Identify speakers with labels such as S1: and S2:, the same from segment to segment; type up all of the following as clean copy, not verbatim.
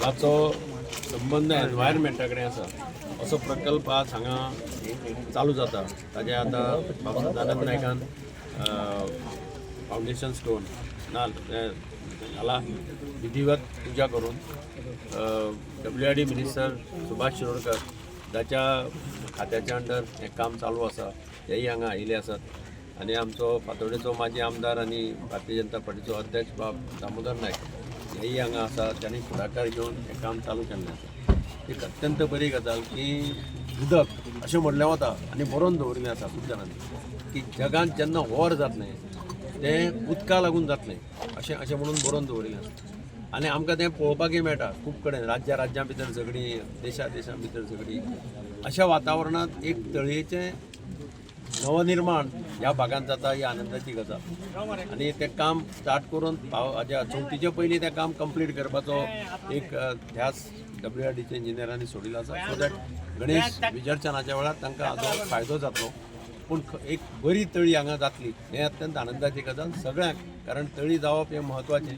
S1: ताचो संबंद एनवायरमेंटा कडेन आसा असो प्रकल्प आज हांगा चालू जाता. ताजे आतां बाब सदानंद नायकान फावंडेशन स्टोन ना घाला विधिवत पुजा करून. W R D minister Subhash Shirodkar, जाच्या खात्याच्या अंडर हें काम चालू आसा, तेय हांगा आयिल्ले आसात आनी आमचो फातोडेचो माजी आमदार आनी भारतीय जनता पार्टीचो अध्यक्ष बाब दामोदर नायक हेय हांगा आसा, तांणी फुडाकार घेवन हें काम चालू केल्लें आसा. एक अत्यंत बरी गजाल की उदक अशें म्हणलें वता आनी बरोवन दवरिल्लें आसा खूब जाणांनी की जगांत जेन्ना वॉर जातलें तें उदका लागून जातलें, अशें अशें म्हणून बरोवन दवरिल्लें आसा. आनी आमकां तें पळोवपाकय मेळटा, खूब कडेन राज्या राज्यां भितर झगडीं, देशा देशां भितर झगडीं. अशा वातावरणांत एक तळयेचें नवनिर्माण ह्या भागांत जाता ही आनंदाची गजाल. आनी तें काम स्टार्ट करून पाव चवथीचे पयलीं तें काम कंप्लीट करपाचो एक ध्यास डब्ल्यू आर डीच्या इंजिनियरांनी सोडिल्लो आसा, सो that Ganesh विसर्जनाच्या वेळार तांकां हाजो फायदो जातलो. पूण एक बरी तळी हांगा जातली हें अत्यंत आनंदाची गजाल सगळ्यांक, कारण तळी जावप हें म्हत्वाचें.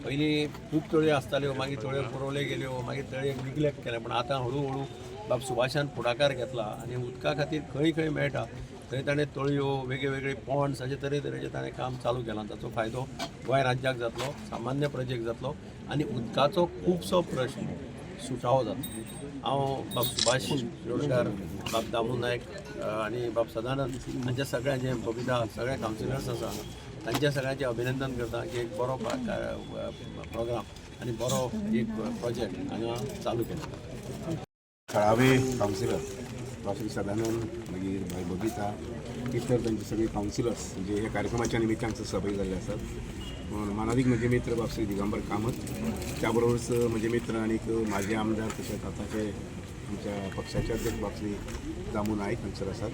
S1: पयलीं खूब तळयो आसताल्यो, मागीर तळयो पुरवल्यो गेल्यो, मागीर तळयेक निग्लेक्ट केलें. पूण आतां हळू हळू बाब सुभाषान फुडाकार घेतला आनी उदका खातीर खंय खंय मेळटा थंय ताणें तळयो, वेगळे वेगळे पॉन्ड्स, अशे तरेतरेचें ताणें काम चालू केलां. ताचो फायदो गोंय राज्याक जातलो, सामान्य प्रजेक जातलो आनी उदकाचो खुबसो प्रश्न सुटावो जातलो. हांव बाब सुभाष शिरोडकार, बाब दामू नायक आनी बाब सदानंद हांच्या सगळ्यांचे, बबिता, सगळे कावन्सिलर्स आसा हांगा, तांच्या सगळ्यांचें अभिनंदन करता की एक बरो प्रोग्राम आनी बरो एक प्रोजेक्ट हांगा चालू केला.
S2: थळावे कावन्सिलर श्री सदानंद, मागीर भाई बबिता, इतर तांचे सगळे कावन्सिलर्स म्हणजे ह्या कार्यक्रमाच्या निमित्तान सभा जाल्ले आसात. मानादीक म्हजे मित्र बाब श्री दिगंबर कामत, त्याबरोबरच म्हजे मित्र आनीक माजी आमदार तशेंच आतांचे आमच्या पक्षाचे अध्यक्ष बाब श्री दामू नायक हांगसर आसात.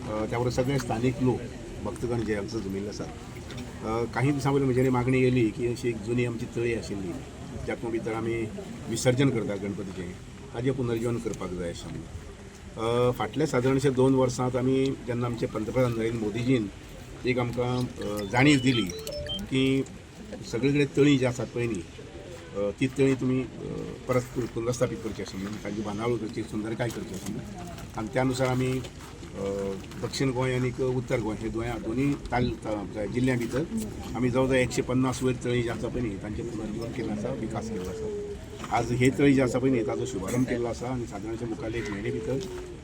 S2: त्या बरोबर सगळे स्थानीक लोक, भक्तगण जे हांगसर जमिल्ले आसात. काही दिसां पयलीं म्हजेर मागणी येयली की अशी एक जुनी आमची तळी आशिल्ली, ज्यातून भितर आमी विसर्जन करतात गणपतीचें, ताजें पुनर्जीवन करपाक जाय अशें म्हणून. फाटल्या सादारणशे 2 वर्सांत आमी जेन्ना आमचे पंतप्रधान नरेंद्र मोदीजीन एक आमकां जाणीव दिली की सगळे कडेन तळी जी आसात पळय न्ही, ती तळी तुमी परत पुनर्स्थापीत करची अशें म्हणून, तांची बांदावळ करची, सुंदरकाय करची अशें म्हणून. आनी त्या नुसार आमी दक्षिण गोंय आनी उत्तर गोंय हे दोन दोनूय ताल जिल्ल्या भितर आमी जवळ जवळ 150 वयर तळी जी आसा पळय न्ही, तांचें पुनर्जीवन केल्लें आसा, विकास केल्लो आसा. आज हे तळी जी आसा पळय न्ही, ताचो शुभारंभ केल्लो आसा आनी सादारणशें मुखारले एक म्हयने भितर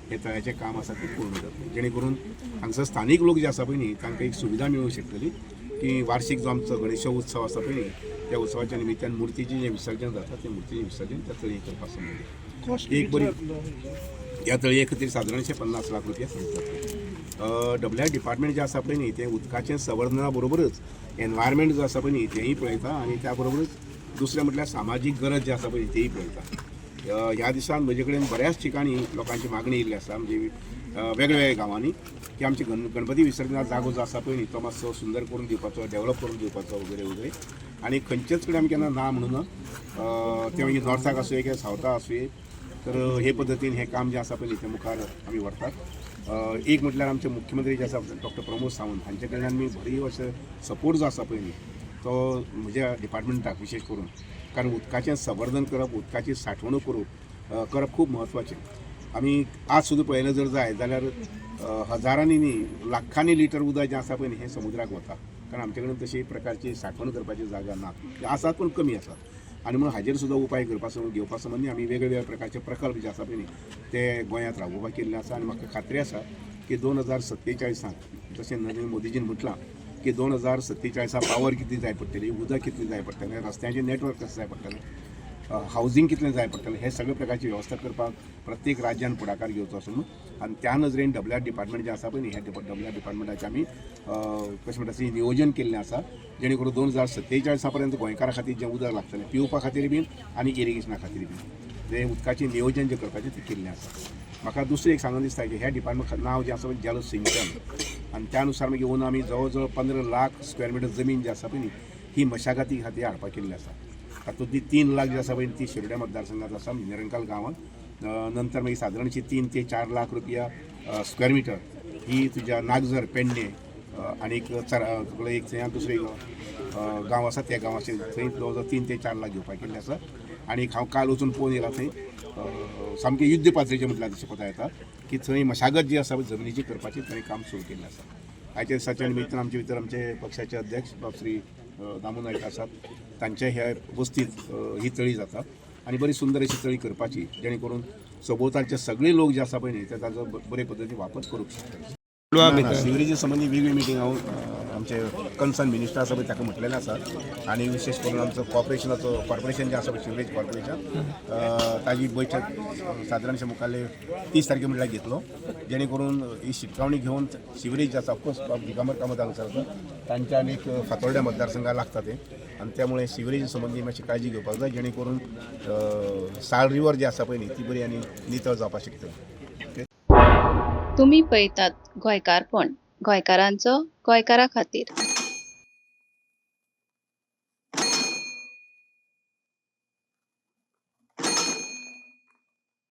S2: हे तळ्याचें काम आसा तें पूर्ण जातलें, जेणे करून हांगसर स्थानीक लोक जे आसा पळय न्ही, तांकां एक सुविधा मेळूंक शकतली की वार्षिक जो आमचो गणेशोत्सव आसा पळय न्ही, त्या उत्सवाच्या निमित्तान मुर्तीचें जें विसर्जन जाता, तें मुर्तीचें विसर्जन त्या तळयेक करपा संबंदी एक बरी. ह्या तळये खातीर सादारणशे 50 लाख रुपया खर्च जातले. डब्ल्यू आर डिपार्टमेंट जें आसा पळय न्ही, तें उदकाचें संवर्धना बरोबरच एनवायरमेंट जो आसा पळय न्ही, तेंय पळयता आनी त्या बरोबरच दुसरें म्हटल्यार सामाजीक गरज जी आसा पळय, तेय पळयता. ह्या दिसान म्हजे कडेन बऱ्याच ठिकाणी लोकांची मागणी येयल्ली आसा, म्हणजे वेगळ्या वेगळ्या गांवांनी, की आमचे गणपती विसर्जना जागो जो आसा पळय न्ही, तो मातसो सुंदर करून दिवपाचो, डेव्हलप करून दिवपाचो वगैरे वगैरे. आनी खंयचेच कडेन आमी केन्ना ना म्हणून, तें मागीर नॉर्थाक आसूं किंवा सावथाक आसूं, तर हे पद्दतीन हें काम जें आसा पळय तें मुखार आमी व्हरतात. एक म्हटल्यार आमचे मुख्यमंत्री जे आसा डॉक्टर प्रमोद सावंत हांचे कडल्यान आमी बरी अशें सपोर्ट जो आसा पळय न्ही, तो म्हज्या डिपार्टमेंटाक विशेश करून, कारण उदकाचें संवर्धन करप, उदकाची साठवणूक करप खूब म्हत्वाचें. आमी आज सुद्दां पळयलें जर जाय जाल्यार हजारांनी न्ही, लाखांनी लिटर उदक जें आसा पळय न्ही, हें समुद्राक वता, कारण आमचे कडेन तशी प्रकारची साठवण करपाची जागा ना. आसात पूण कमी आसात. आनी म्हणून हाजेर सुद्दां उपाय करपा घेवपा संबंदी आमी वेगळे वेगळे प्रकारचे प्रकल्प जे आसा पळय न्ही, ते गोंयांत राबोवपाक केल्ले आसा. आनी म्हाका खात्री आसा की 2047 जशें नरेंद्र मोदीजीन म्हटलां की 2047 पावर कितली जाय पडटली, उदक कितलें जाय पडटलें, रस्त्यांचें नेटवर्क कशें जाय पडटलें, हावजींग कितलें जाय पडटलें, हे सगळे प्रकारची वेवस्था करपाक प्रत्येक राज्यान फुडाकार घेवचो असो म्हणून. आनी त्या नजरेन डब्ल्यू आर डिपार्टमेंट जें आसा पळय न्ही, हे डब्ल्यू आर डिपार्टमेंटाचें आमी कशें म्हणटा तशें नियोजन केल्लें आसा, जेणे करून 2047 पर्यंत गोंयकारां खातीर जें उदक लागतलें, पिवपा खातीर बीन आनी इरिगेशना खातीर बीन, तें उदकाचें नियोजन जें करपाचें तें केल्लें आसा. म्हाका दुसरें एक सांगून दिसता की ह्या डिपार्टमेंट नांव जें आसा पळय जल सिंचन, आनी त्या नुसार मागीर अंदू आमी जवळ जवळ 15 लाख स्क्वेअर मिटर जमीन जी आसा पळय न्ही, ही मशागती खातीर हाडपाक केल्ली आसा. तातूंतली 3 लाख जी आसा पळय ती शिरोड्या मतदारसंघात आसा, निरंकाल गांवांत. नंतर मागीर सादारणशी 3 ते 4 लाख रुपया स्क्वेअर मिटर ही तुज्या नागझर, पेडणे आनीक एक थंय दुसरे गांव आसा, त्या गांवाचे थंय जवळ जवळ 3 ते 4 लाख घेवपाक केल्ले आसा. आनी हांव काल वचून पळोवन येयला थंय सामकें युद्ध पातळीचें म्हटल्यार तशें कोता येता की थंय मशागत जी आसा पळय जमनीची करपाची थंय काम सुरू केल्लें आसा. आयच्या दिसाच्या निमित्तान आमचे भितर आमचे पक्षाचे अध्यक्ष बाब श्री दामू नायक आसात, तांच्या ह्या वस्तीत ही तळी जाता आनी बरी सुंदर अशी तळी करपाची जेणे करून सभोवतालचे सगळे लोक जे आसा पळय न्ही ते ताजो बरे पद्दतीन वापर करूंक शकता. ना, सिवरेजी संबंदी वेगळी मिटींग हांव आमचे कन्सर्न मिनिस्टर आसा पळय ताका म्हटलेलें आसा आनी विशेश करून आमचो कॉर्पोरेशनाचो कॉर्पोरेशन जें आसा पळय सिवरेज कॉर्पोरेशन ताजी बैठक सादारणशे मुखाल्ले 30 तारखे म्हटल्यार घेतलो जेणे करून ही शिटकावणी घेवन सिवरेज जे आसा ऑफकोर्स बाब दिगंबर कामत हांगासर आसा तांच्या आनी एक फातोर्ड्या मतदारसंघा लागता तें आनी त्यामुळे सिवरेज संबंदी मातशी काळजी घेवपाक जाय जेणे करून साळ रिवर जी आसा पळय न्ही ती बरी आनी नितळ जावपाक शकतली.
S3: तुमी पळयतात गोंयकारपण, गोंयकारांचो गोंयकारा खातीर.